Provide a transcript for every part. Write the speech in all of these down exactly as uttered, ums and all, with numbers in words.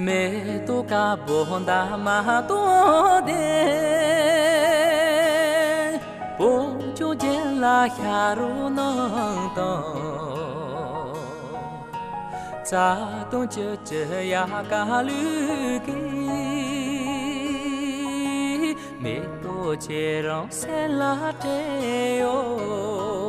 མེ་ཏོག་དཀར་པོ་འདབ་མ་སྟོང་ལྡན། བོད་ལྗོངས་རྒྱན་ལ་ཤ་རུ་ནང་དང་། རྩ་དང་བཅུད་ཀྱི་ཡལ་ག་ལུས་ཀྱི། མེ་ཏོག་ཁྱེད་རང་སེམས་ལ་སྤྲད་ཡོད།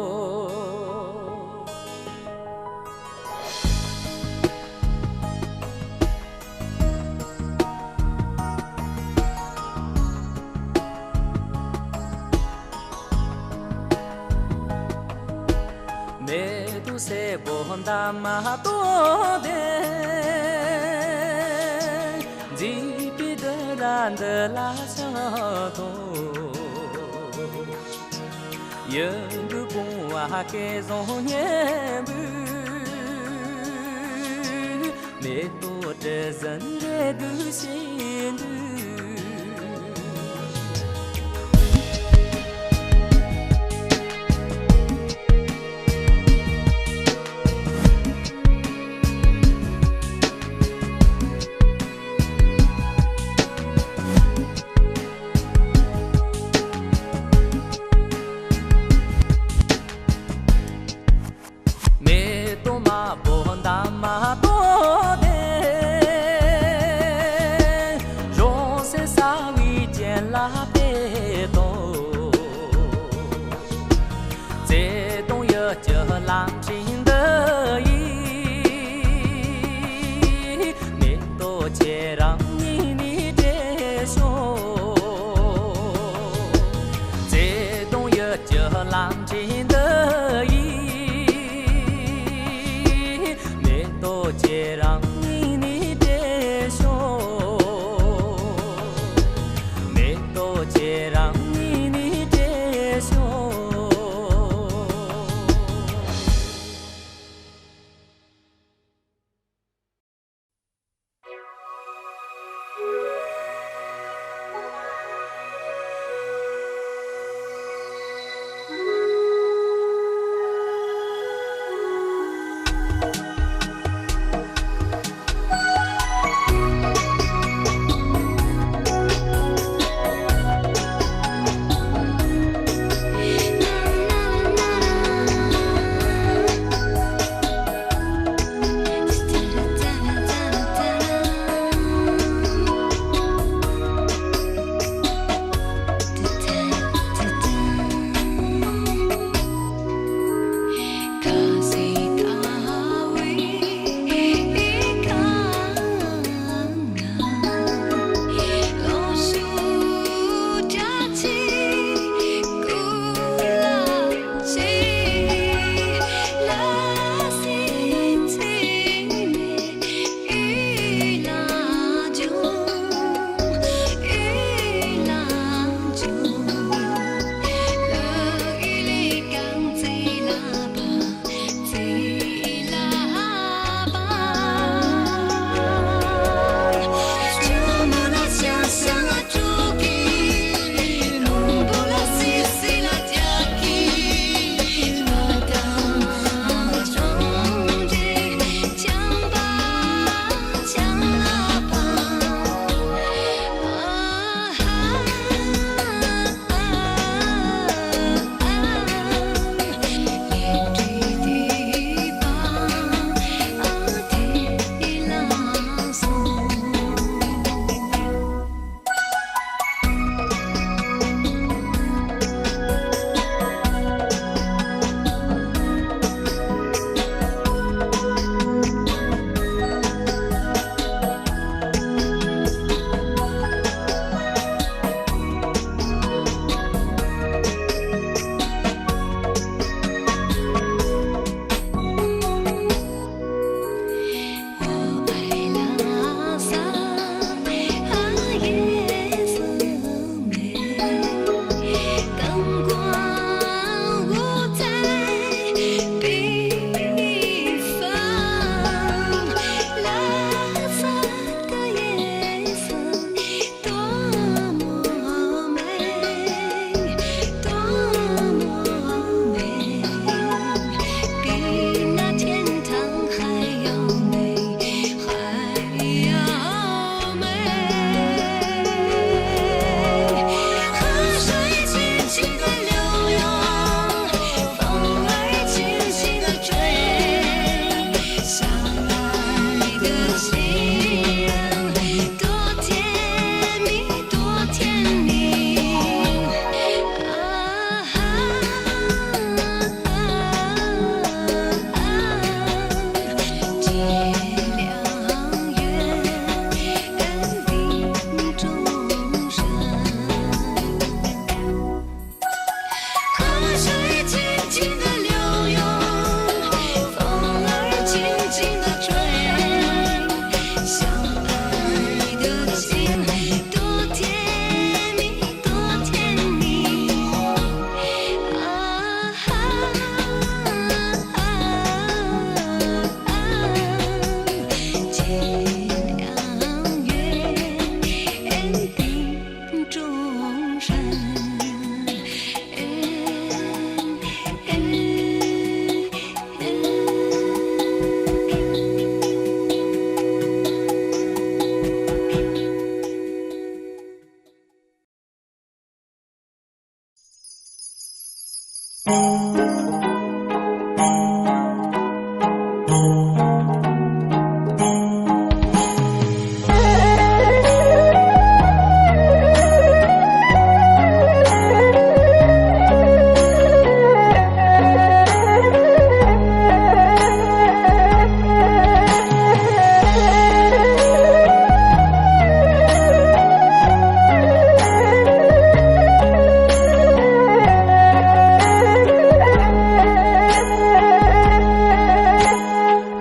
མེ་ཏོག་སེར་པོ་འདབ་མ་སྟོང་ལྡན། མཛེས་པའི་སྡུག་ར་འདི་ལ་ཕྱག་འཚལ་ལོ། ཡིད་འགུག་བུང་བ་སྐལ་བཟང་སྙན་པོས། མེ་ཏོག་དྲི་བཟང་འདྲེས་དུ་ཕྱིན་དུས། མེ་ཏོག་དམར་པོ་འདབ་མ་སྟོང་ལྡན།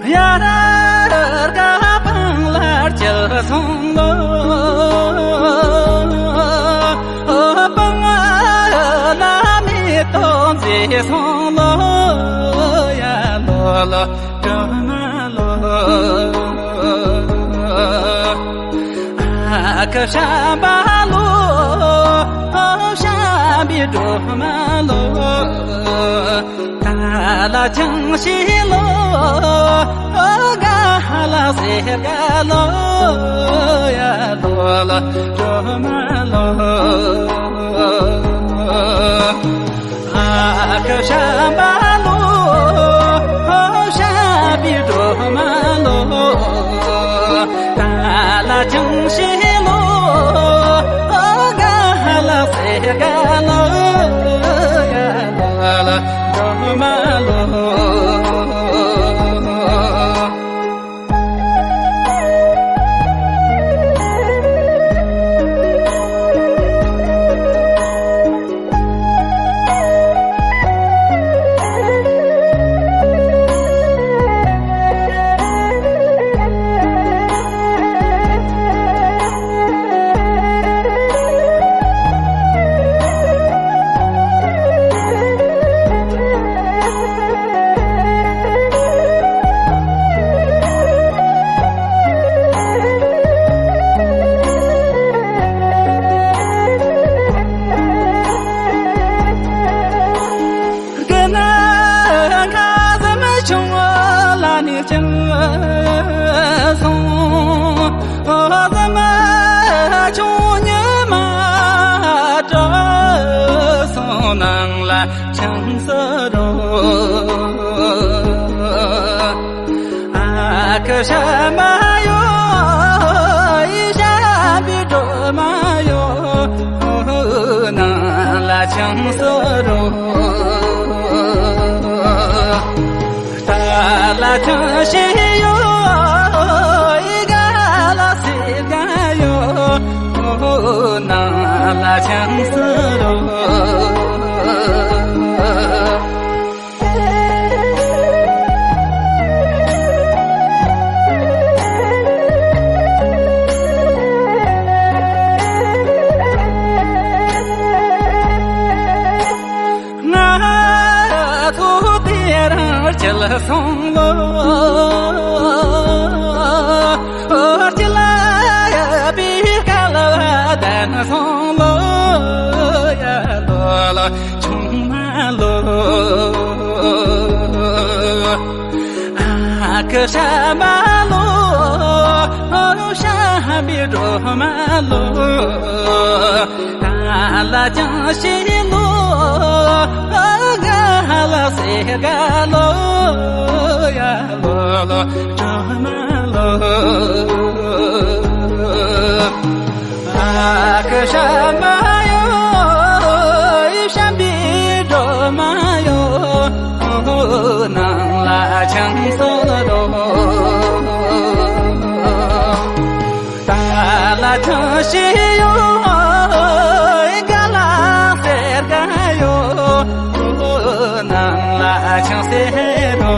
ཡ་ར་ར་དགའ་སྤང་ལ་སྐྱིད་སོང་ལོ། སྤང་ལ་མེ་ཏོག་མཛེས་སོང་ལོ། ཡ་ལོ་ལོ་སྒྲོལ་མ་ལོ། ཨ་ཁུ་བྱམས་པ་ལོ། བྱམས་པའི་སྒྲོལ་མ་ལོ། ཏཱ་ལ་ཅང་ཤེས་ལོ། ག་ལ་སེ་ག་ལོ། ཡ་ལོ་ལོ་སྒྲོལ་མ་ལོ། ཨ་ཁུ་བྱམས་པ་ལོ། བྱམས་པའི་སྒྲོལ་མ་ལོ། ཏཱ་ལ་ཅང་ཤེས་ལོ། ག་ལ་སེ་ག་ལོ། ཡ་ལོ་ལོ་སྒྲོལ་མ་ལོ། དགེ་སློང་ཁ་ཙམ་བྱུང་བ་ལ་ནི་ཅང་སོང་། ཨོ་ཙམ་བྱུང་ཉི་མ་དྲོ་སོང་ནང་ལ་ཅང་སོ་རོ། ཨ་ཁུ་བྱམས་པ་ཡོ། ཡི་བྱམས་པའི་སྒྲོལ་མ་ཡོ། ནང་ལ་ཅང་སོ་རོ། ཏཱ་ལ་ཅང་ཤེས་ཡོ། ཡི་ག་ལ་སེ་ག་ཡོ། ནང་ལ་ཅང་སོ་རོ། ང་ཚོ་དེ་རང་སྐྱིད་སོང་ལོ། སྐྱིད་པའི་སྐལ་བ་ལྡན་སོང་ལོ། ཡ་ལོ་ལོ། ཆུང་མ་ལོ། ཨ་ཁུ་བྱམས་པ་ལོ། བྱམས་པའི་སྒྲོལ་མ་ལོ། ག་ལ་ཅང་ཤེས་ལོ། ག་ལ་སེ་ག་ལོ། ཡ་ལོ་ལོ་སྒྲོལ་མ་ལོ། ཨ་ཁུ་བྱམས་པ་ཡོ། བྱམས་པའི་སྒྲོལ་མ་ཡོ། ནང་ལ་ཅང་སོ་རོ། ཏཱ་ལ་ཅང་ཤེས་ཡོ། ག་ལ་སེ་ག་ཡོ། ནང་ལ་ཅང་སོ་རོ།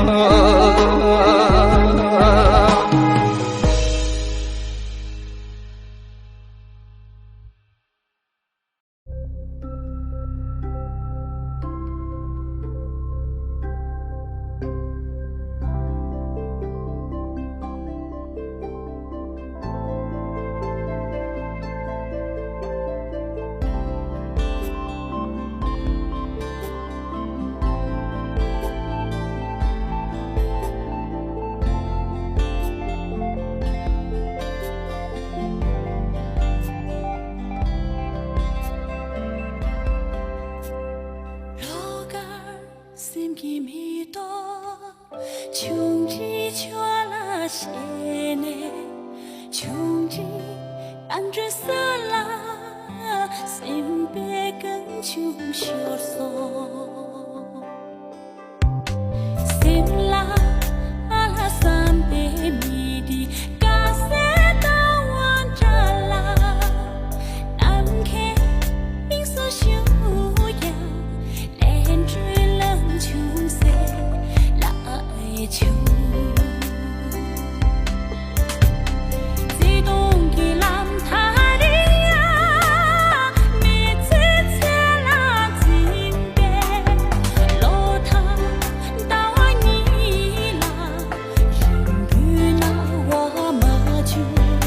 སྲོད་ས་ལ་སེམས་པའི་གངས་ཆུ་ཤོར་སོང་། སེམས་ལ་ཨ་ལ་བསམ་པའི་མི་དེ་དགའ་སའི་ཟླ་བ་འདྲ་ལ། ནམ་མཁའི་དབྱིངས་སུ་བཞུགས་ཀྱང་། ལས་འཕྲོའི་ལམ་ཆུང་སེ་ལ་ཨེ་ཆུང་། བརྩེ་དུང་གི་ལམ་ཐག་རིང་ཡང་། མི་ཚེ་ཚེ་ལ་འཛིན་པའི་ལོ་དང་ཟླ་བ་གཉིས་ལ། རིང་པོའི་སྣང་བ་མ་བྱུང་།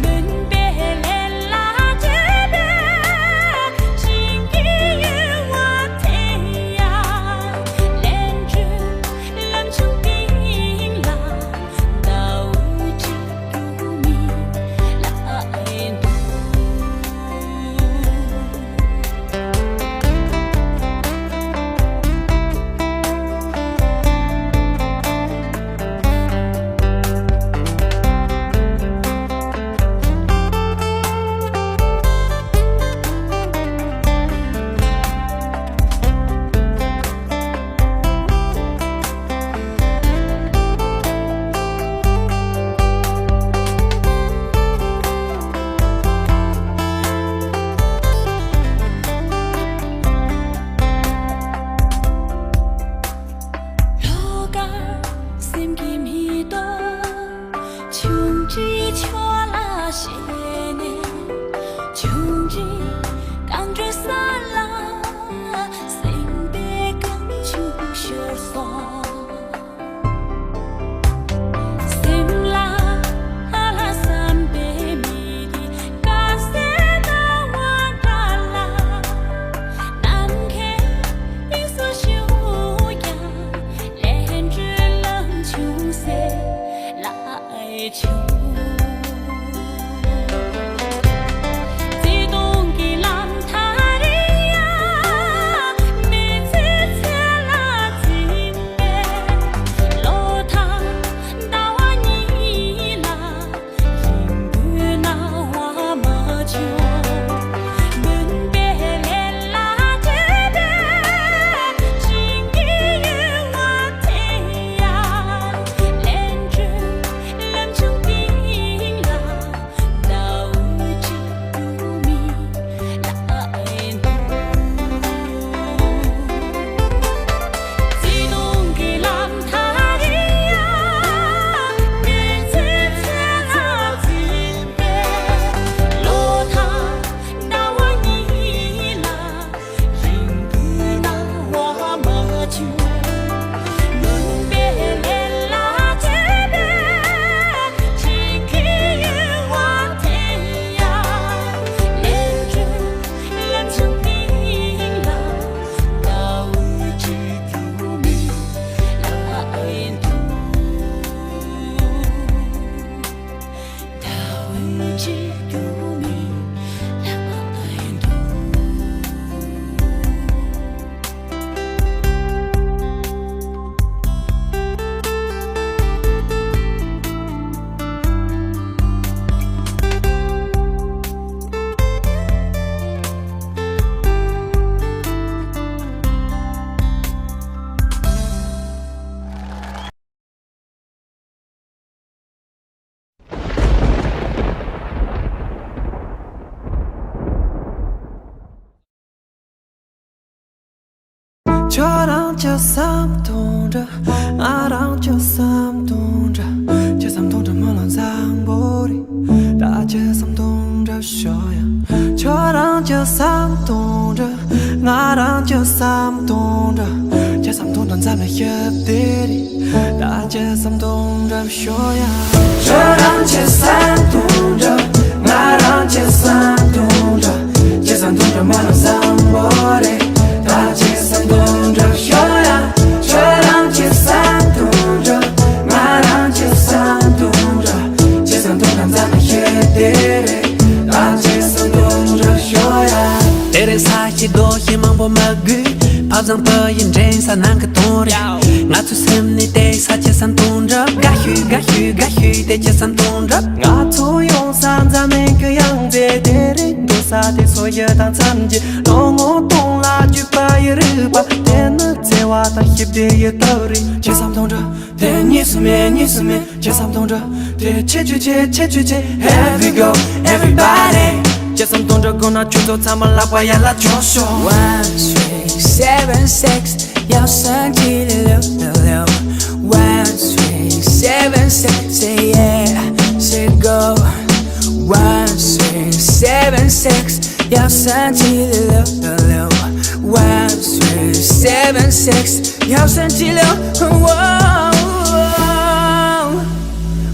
མུན་པའི་ལས་ལ་བྲེལ་བའི་བྱིན་གྱིས་གཡོ་བ་དེ་ཡང་། ལས་འཕྲོའི་ལམ་ཆུང་སྟེང་ལ་ཟླ་འོད་ཅིག་ལྷོ་ཁར་སེམས་ཀྱི་མེ་ཏོག་ཆུང་འདྲིས་ཕྱོགས་ལ་བཞད་ནས། ཆུང་འདྲིས་རྐང་བགྲོད་ས་ལ་སེམས་པའི་གངས་ཆུ་ཤོར་སོང་། སེམས་ལ་ཨ་ལ་བསམ་པའི་མི་དེ་དགའ་སའི་ཟླ་བ་འདྲ་ལ། ནམ་མཁའི་དབྱིངས་སུ་བཞུགས་ཀྱང་། ལས་འཕྲོའི་ལམ་ཆུང་སེ་ལ་ཨེ་ཆུང་། བརྩེ་དུང་གི་ལམ་ཐག་རིང་ཡང་། མི་ཚེ་ཚེ་ལ་འཛིན་པའི་ལོ་དང་ཟླ་བ་གཉིས་ལ། རིང་པོའི་སྣང་བ་མ་བྱུང་། མུན་པའི་ལས་ལ་བྲེལ་བའི་བྱིན་གྱིས་གཡོ་བ་དེ་ཡང་། ལས་འཕྲོའི་ལམ་ཆུང་སྟེང་ལ་ཟླ་འོད་ཅིག་གྱུར་མིན་ལ་ཨེ་འདུག། བརྩེ་དུང་གི་ལམ་ཐག་རིང་ཡང་། མི་ཚེ་ཚེ་ལ་འཛིན་པའི་ལོ་དང་ཟླ་བ་གཉིས་ལ། རིང་པོའི་སྣང་བ་མ་བྱུང་། མུན་པའི་ལས་ལ་བྲེལ་བའི་བྱིན་གྱིས་གཡོ་བ་དེ་ཡང་། ལས་འཕྲོའི་ལམ་ཆུང་སྟེང་ལ་ཟླ་འོད་ཅིག་གྱུར་མིན་ལ་ཨེ་འདུག། ཟླ་འོད་ཅིག་གྱུར་མིན་ལ་ཨེ་འདུག། ཁྱོད་རང་གི་བསམ་དོན་འདྲ། ང་རང་གི་བསམ་དོན་འདྲ། ཁྱེད་བསམ་དོན་འདྲ་མ་ལ་བཟང་པོ་རེད། ད་ཁྱེད་བསམ་དོན་འདྲ་ཤོག་ཡ། ཁྱོད་རང་གི་བསམ་དོན་འདྲ། ང་རང་གི་བསམ་དོན་འདྲ། ཁྱེད་བསམ་དོན་འདྲ་འཛམ་གླིང་ཞི་བདེ་རེད། ད་ཁྱེད་བསམ་དོན་འདྲ་ཤོག་ཡ། ཁྱོད་རང་གི་བསམ་དོན་འདྲ། ང་རང་གི་བསམ་དོན་འདྲ། ཁྱེད་བསམ་དོན་འདྲ་མ་ལ་བཟང་པོ་རེད། ད་ཁྱེད་བསམ་དོན་འདྲ་ཤོག་ཡ། ཁྱོད་རང་གི་བསམ་དོན་འདྲ། ང་རང་གི་བསམ་དོན་འདྲ། ཁྱེད་བསམ་དོན་འདྲ་འཛམ་གླིང་ཞི་བདེ་རེད། ད་ཁྱེད་བསམ་དོན་འདྲ་ཤོག་ཡ། དེ་རིང་ས་ཞིག་རྡོ་ཞིག་མང་པོ་མ་དགོས། བབ་བཟང་པོ་ཡི་འདྲེན་ས་ནང་གི་དོན་རེད། ང་ཚོའི་སེམས་ནི་བལྟས་ས་ཁྱེད་བསམ་དོན་འདྲ། དགའ་ཤོས་དགའ་ཤོས་དགའ་ཤོས་དེ་ཁྱེད་བསམ་དོན་འདྲ། ང་ཚོ་ཡོང་ས་འཛམ་གླིང་གི་ཡང་ ཚེ་དེ་རིང་འགྲོ་ས་དེ་སོ་ཡི་དང་མཚམས་ཀྱི་ལོ་ངོ་སྟོང་ལ་བརྒྱུད་པ་ཡི་རིག་པ་དེ་ནི་བརྩེ་བ་དང་ཞི་བདེ་ཡི་སྟོབས་རེད། ཅི་བསམ་དོན་འགྲུབ། དེ་གཉིས་སུ་མེད་གཉིས་སུ་མེད། ཅི་བསམ་དོན་འགྲུབ། དེ་ཆེ་ཆུ་ཆེ་ཆེ་ཆུ་ཆེ། Here we go everybody། ཅི་བསམ་དོན་འགྲུབ་དགོས་ན་ཁྱོད་ཚོ་ཚང་མ་ལག་པ་ཡར་ལ་འཕྱོག་ཤོག One three seven six 要生气了六六六 One three seven six say yeah say go One three seven six 要生气了六六六 One three seven six 要生气了 oh, oh,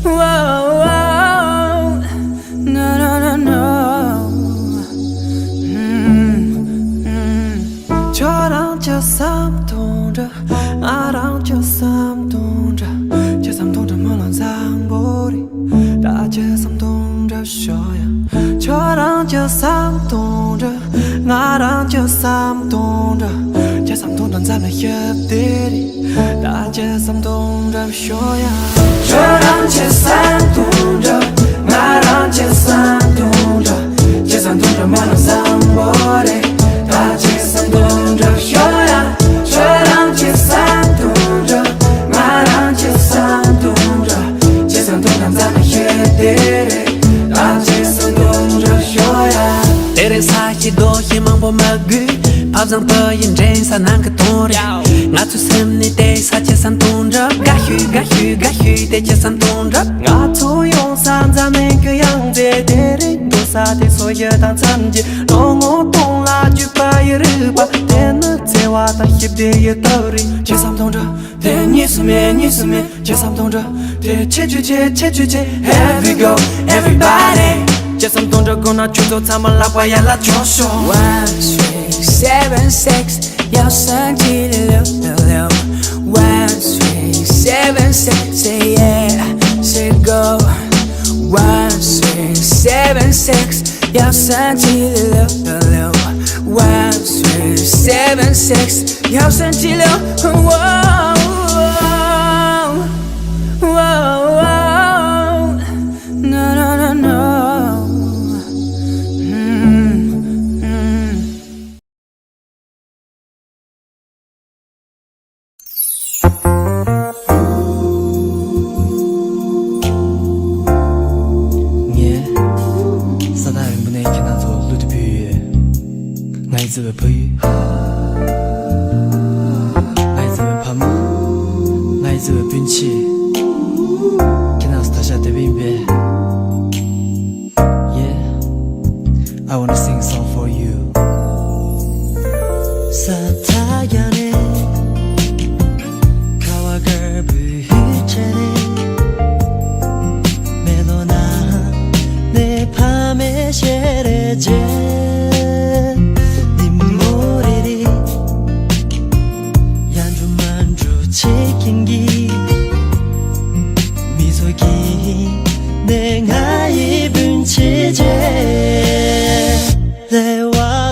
oh, oh, oh. No, no, no, no. Mm, mm. ཁྱོད་རང་ཅི་བསམ་དོན་འགྲུབ། ང་རང་ཅི་བསམ་དོན་འགྲུབ། ཅི་བསམ་དོན་འགྲུབ་མི་ལ་བཟང་པོ་རེད། ད་ཅི་བསམ་དོན་འགྲུབ་ཤོག་ཡ། ཁྱོད་རང་ཅི་བསམ་དོན་འགྲུབ། ང་རང་ཅི་བསམ་དོན་འགྲུབ། ཅི་བསམ་དོན་འགྲུབ་མཚམས་ལ་ཞི་བདེ་རེད། ད་ཅི་བསམ་དོན་འགྲུབ་ཤོག་ཡ། ཁྱོད་རང་ཅི་བསམ་དོན་འགྲུབ། ང་རང་ཅི་བསམ་དོན་འགྲུབ། ཅི་བསམ་དོན་འགྲུབ་མ་ལ་བཟང་པོ་རེད། ད་ཅི་བསམ་དོན་འགྲུབ་ཤོག་ཡ། ཁྱོད་རང་ཅི་བསམ་དོན་འགྲུབ། ང་རང་ཅི་བསམ་དོན་འགྲུབ། ཅི་བསམ་དོན་འགྲུབ་མཚམས་ལ་ཞི་བདེ་རེད། ད་ཅི་བསམ་དོན་འགྲུབ་ཤོག་ཡ། དེ་རིང་ས་གཞི་རྡོ་གཞི་མང་པོ་མ་དགོས། ཕ་བཟང་བུ་ཡི་འདྲེན་ས་ནང་གི་དོན་རེད། ང་ཚོའི་སེམས་ནི་བལྟས་ས་ཅི་བསམ་དོན་འགྲུབ། དགའ་ཤོས་དགའ་ཤོས་དགའ་ཤོས་དེ་ཅི་བསམ་དོན་འགྲུབ། ང་ཚོ་ཡོང་ས་འཛམ་གླིང་གི་ཡང་རྩེ་དེ་རིང་འགྲོ་ས་དེ་སོ་ཡི་དང་མཚམས་ཀྱི་ལོ་ངོ་སྟོང་ལ་བརྒྱུད་པ་ཡི་རིག་པ་དེ་ནི་བརྩེ་བ་དང་ཞི་བདེ་ཡི་སྟོབས་རེད། ཅི་བསམ་དོན་འགྲུབ། དེ་གཉིས་སུ་མེད་གཉིས་སུ་མེད། ཅི་བསམ་དོན་འགྲུབ། དེ་ཆེ་ཆུ་ཆེ་ཆེ་ཆུ་ཆེ། Here we go everybody། ཅི་བསམ་དོན་འགྲུབ་དགོས་ན་ཁྱོད་ཚོ་ཚང་མ་ལག་པ་ཡར་ལ་འཕྱོག་ཤོག One three seven six 要生气了六六六 One three seven six say yeah say go One three seven six 要生气了六六六 One three seven six 要生气了。No, no, no, no. Mm, mm. ངས་ས་ཐག་རིང་པོ་ནས་ཁྱེད་རང་ཚོར་གླུ་འདི་ཕུལ་ཡོད། ང་ཡི་བརྩེ་བའི་ཕ་ཡུལ། ང་ཡི་བརྩེ་བའི་ཕ་མ། ང་ཡི་བརྩེ་བའི་སྤུན་མཆེད། ཁྱེད་རང་ཚོ་ད་ཆ་བདེ་པོ་ཡིན་པས། Yeah, I wanna sing a song for you. ས་མཐའ་རྒྱ་ནས་ཁ་བ་དཀར་པོའི་ཧུད་ཁྲིད་ནས། མེ་ལོང་ནང་ནས་ཕ་མའི་ཞལ་རས་མཇལ། ཉིན་མོ་རེ་རེ་ཡར་འགྲོ་མར་འགྲོ་བྱེད་ཀྱིན་གྱི། མི་ཚོགས་ཀྱི་ནས་ང་ཡི་སྤུན་མཆེད་བྱས། ལེ་བ་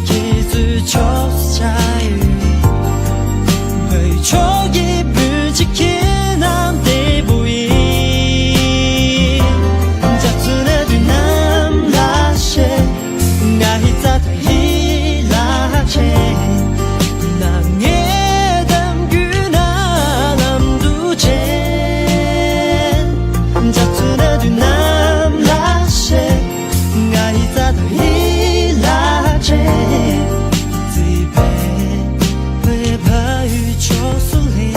ཁྱེད་ཚོའི་ཕྱོགས་སུ་ཆ་ཡོད། བོད་ཕྱོགས་ཀྱི་བོད་ཀྱི་ཁྱེད་རྣམས་བདེ་པོ་ཡིན། འཇའ་ཚོན་ནི་དུས་ནམ་ལ་ཤེས། ང་ཧི་ཙ་དང་ཧི་ལ་ཆེ། ན་ངེ་དམ་རྒྱུད་ན་ལམ་དུ་ཆེ། འཇའ་ཚོན་ནི་དུས་ནམ་ལ་ཤེས། ང་ཡི་རྩ་དང་ཡིད་ལ་ཆེ། བརྩེ་བའི་བོད་ཕ་ཡུལ་ཕྱོགས་སུ་ལེན།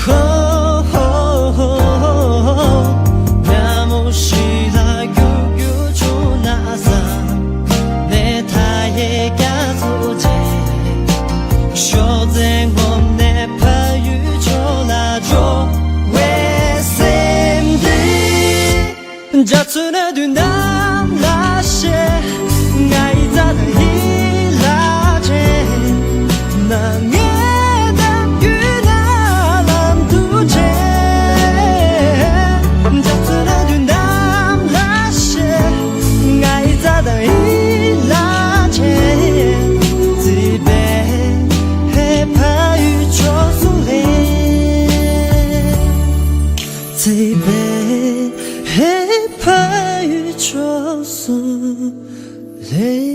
ཧོ་ཧོ་ཧོ། ཉ་མོ་ཞིག་ལ་རྒྱུག་རྒྱུག་བྱུང་ན་བསམ། ནས་མཐའ་ཡས་རྒྱ་མཚོ་བཅས། ཤོག་འཛིན་ངོམས་ནས་ཕ་ཡུལ་ཕྱོགས་ལ་འགྲོ་བའི་སེམས་འདི། འཇའ་ཚོན་ནི་དུས་ནམ་ལ་ཤེས། ང་ཡི་རྩ་དང་ཡིད་ལ་ཆེ། ན་ངེ་དམ་རྒྱུད་ན་ལམ་དུ་ཆེ། འཇའ་ཚོན་ནི་དུས་ནམ་ལ་ཤེས། ང་ཡི་རྩ་དང་ཡིད་ལ་ཆེ། བརྩེ་བའི་ཕ་ཡུལ་ཕྱོགས་སུ་ལེན། བརྩེ་བའི་ཕ་ཡུལ་ཕྱོགས་སུ་ལེན།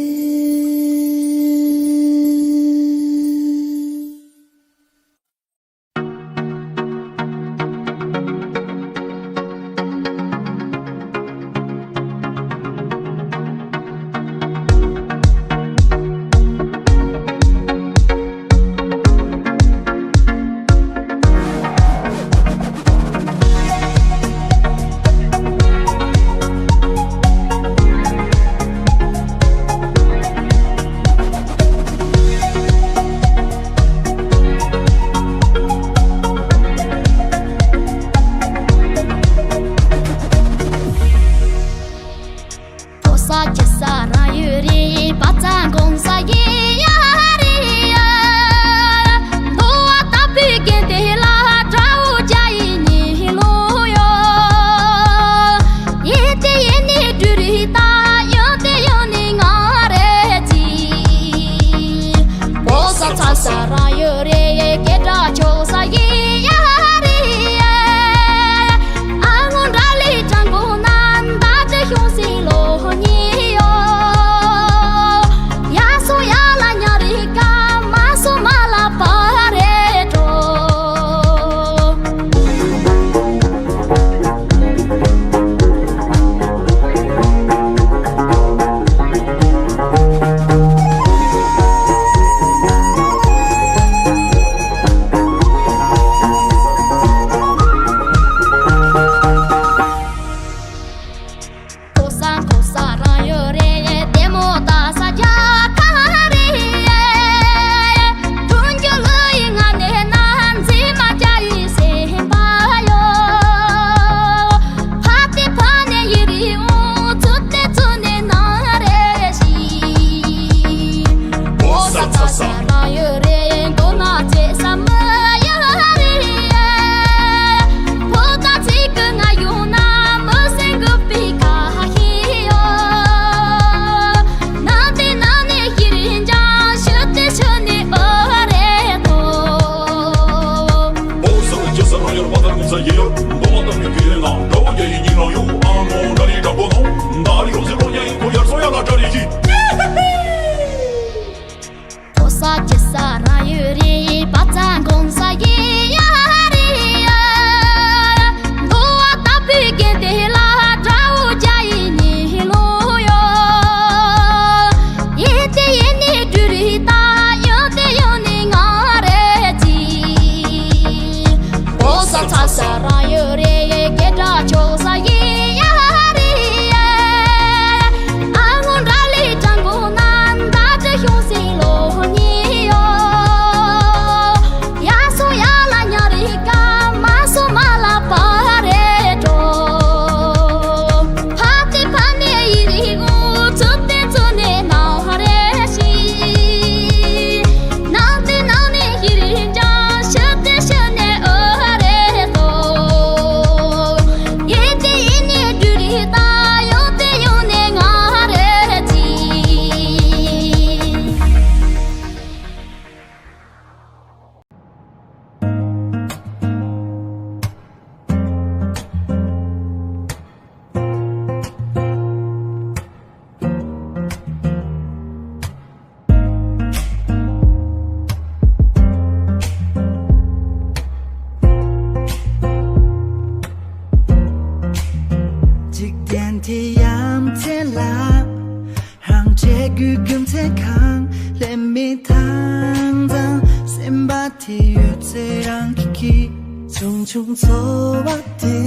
ཆུང་ཆུང་འཚོ་བ་དེ་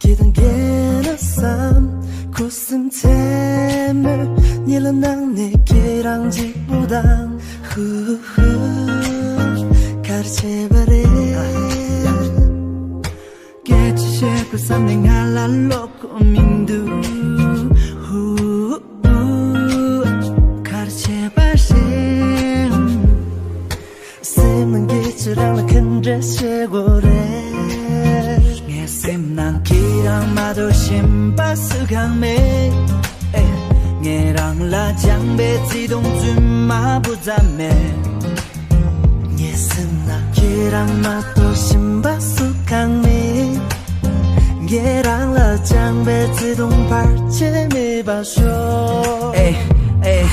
སྐྱིད་དང་རྒྱལ་ན་བསམ། ཁུ་སིམ་མཚན་མོའི་གཉིད་ལམ་ནང་ནས་ཁྱེད་རང་གཅིག་པུ་དང་། ཧུ་ཧུ། ག་རེ་བྱས་པ་རེད། སྐད་ཆ་བཤད་དགོས་བསམ་ནས་ང་ལ་བློ་ཁོག་མི་འདུག་ཧུ་ཧུ། ག་རེ་བྱས་པ་རེད། སེམས་ནང་གི་ཁྱེད་རང་ལ་ག་འདྲ་བྱེད་དགོས་རེད། ངའི་སེམས་ནང་ཁྱེད་རང་མ་གཏོགས་གཞན་པ་སུ་གང་མེད། ཨེ། ངས་རང་ལ་སྦྱངས་པའི་བརྩེ་དུང་རྫུན་མ་བུ་ཙམ་མེད། ངའི་སེམས་ན་ཁྱེད་རང་མ་གཏོགས་གཞན་པ་སུ་གང་མེད། ངས་རང་ལ་སྦྱངས་པའི་བརྩེ་དུང་བར་ཆད་མེད་པར་ཤོག་ཨེ་ཨེ།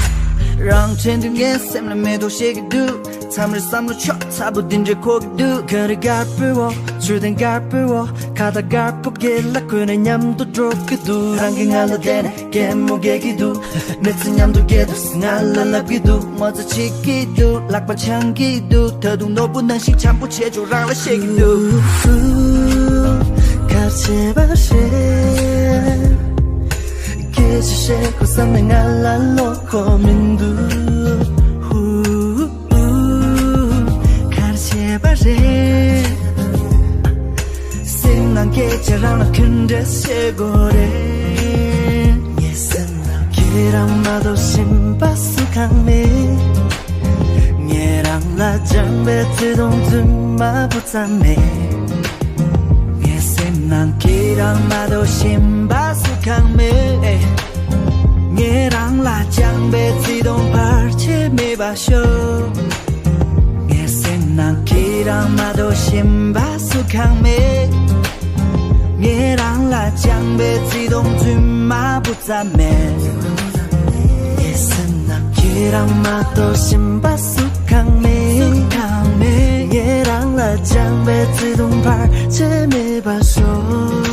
རང་བྱས་འདི་ངའི་སེམས་ལ་མེ་ཏོག་བཞད་ཀྱི་འདུག་མཚམས་རེ་བསམ་བློ་ཆོག་ཚ་པོ་འདི་འདྲའི་འཁོར་གྱི་འདུག་ག་རེ་དཀར་པོའོ། མཆོད་རྟེན་དཀར་པོའོ། ཁ་བཏགས་དཀར་པོ་དགེ་ལ་གོན་ནས་མཉམ་དུ་འགྲོ་གི་འདུག་རང་གིས་ང་ལ་བལྟས་ནས་གད་མོ་བགད་ཀྱི་འདུག་མི་ཚེ་མཉམ་དུ་བསྐྱལ་དུས་ང་ལ་ལབ་ཀྱི་འདུག་ངོ་ཚ་བྱེད་ཀྱི་འདུག་ལག་པ་འཆང་གི་འདུག་ད་དུང་ནོར་བུ་ནང་བཞིན་འཆམ་པོ་བྱེད་ཆོག་རང་ལ་བཤད་ཀྱི་འདུག་ག་རེ་བྱས་པ་རེད། སྐད་ཆ་བཤད་དགོས་བསམ་ནས་ང་ལ་བློ་ཁོག་མི་འདུག་ཧུ། ག་རེ་བྱས་པ་རེད། སེམས་ནང་སྐད་ཆ་རང་ལ་ག་འདྲ་བཤད་དགོས་རེད། ངའི་སེམས་ནང་ཁྱེད་རང་མ་གཏོགས་གཞན་པ་སུ་གང་མེད། ངས་རང་ལ་སྦྱངས་པའི་བརྩེ་དུང་རྫུན་མ་བུ་ཙམ་མེད། ངའི་སེམས་ནང་ཁྱེད་རང་མ་གཏོགས་གཞན་པ་སུ་གང་མེད། ངས་རང་ལ་སྦྱངས་པའི་བརྩེ་དུང་བར་ཆད་མེད་པར་ཤོག་ངའི་སེམས་ནང་ཁྱེད་རང་མ་གཏོགས་གཞན་པ་སུ་གང་མེད། ངས་རང་ལ་སྦྱངས་པའི་བརྩེ་དུང་རྫུན་མ་བུ་ཙམ་མེད། ངའི་སེམས་ནང་ཁྱེད་རང་མ་གཏོགས་གཞན་པ་སུ་གང་མེད། ངས་རང་ལ་སྦྱངས་པའི་བརྩེ་དུང་བར་ཆད་མེད་པར་ཤོག